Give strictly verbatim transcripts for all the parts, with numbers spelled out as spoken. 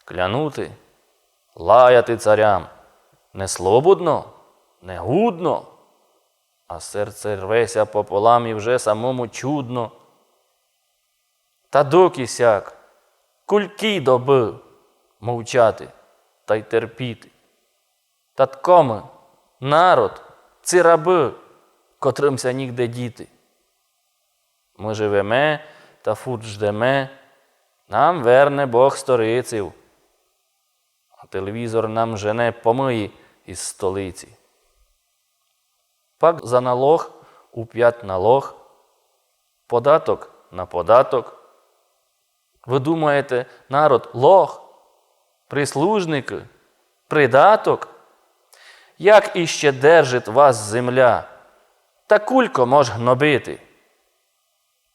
Клянути, лаяти царям не слободно, не гудно, а серце рве ся пополам і вже самому чудно. Та докы сяк, кулькі добы мовчати тай терпіти? Татко мы, народ, ци рабы, котрым ся нігде діти. Мы живеме та фурт ждеме, нам верне Бог сториців, а телевізор нам жене помыї із столиці. Пак за налог упят налог, податок на податок. Вы думаєте, народ лох? Прислужникы? Придаток? Як іще держить вас земля? Та кулько мож гнобити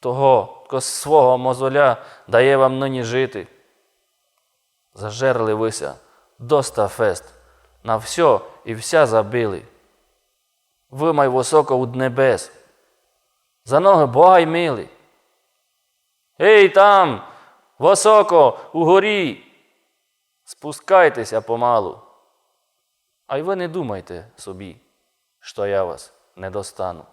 того, ко з свого мозоля дає вам нині жити? Зажерли вы ся, доста фест, на всьо і вся забили. Вы май высоко уд небес, за ногы Бога й мили. Ей там, высоко, угорі, спускайте ся помалу. Ай вы не думайте собі, што я вас не достану.